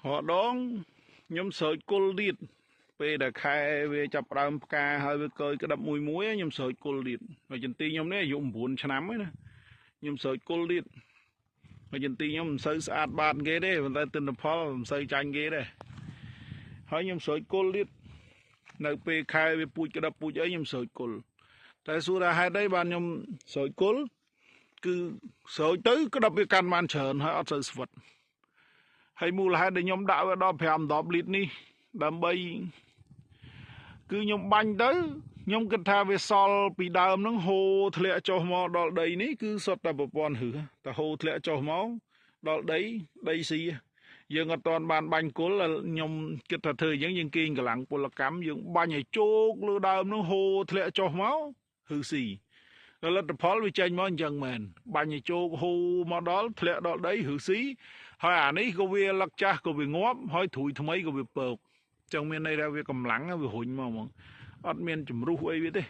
រាល់ដងខ្ញុំស្រោចគល់ទៀត ពេលដែលខែវាចាប់ផ្ដើមផ្កា ហើយវាកើយក្តាប់មួយមួយ ខ្ញុំស្រោចគល់ទៀត។ ហើយចន្ទីខ្ញុំនេះអាយុ9ឆ្នាំហើយណា ខ្ញុំស្រោចគល់ទៀត ហើយចន្ទីខ្ញុំមិនសូវស្អាតបាតគេទេ ប៉ុន្តែទិន្នផលមិនសូវចាញ់គេដែរ។ ហើយខ្ញុំស្រោចគល់ទៀត នៅពេលខែវាពូជក្តាប់ពូជអី ខ្ញុំស្រោចគល់។ តែសួរថាហេតុអីបានខ្ញុំស្រោចគល់? គឺស្រោចទៅក្តាប់វាកាន់បានច្រើន ហើយអត់សូវស្វិត។ ហើយមូលហេតុដែលខ្ញុំដាក់វាដល់5 10លីត្រនេះ ដើម្បីគឺខ្ញុំបាញ់ទៅ ខ្ញុំគិតថាវាសល់ពីដើមហ្នឹងហូរធ្លាក់ចុះមកដល់ដីនេះ គឺសុទ្ធតែប្រព័ន្ធហឺ តែហូរធ្លាក់ចុះមកដល់ដី ដីស៊ីយើងអត់ទាន់បានបាញ់គល់។ ខ្ញុំគិតថាធ្វើអញ្ចឹង យើងគេងកម្លាំងពលកម្ម យើងបាញ់ឲ្យជោកលើដើមហ្នឹង ហូរធ្លាក់ចុះមកហឺស៊ី លទ្ធផលវាចេញមកអញ្ចឹងមែន បាញ់ឲ្យជោកហូរមកដល់ធ្លាក់ដល់ដីហឺស៊ី ហើយអានេះក៏វាលឹកចាស់ក៏វាងាប់ ហើយត្រួយថ្មីក៏វាពក។ ចឹងមានន័យថាវាកម្លាំងវារុញមកហ្មង អត់មានជំរុះអីវាទេ។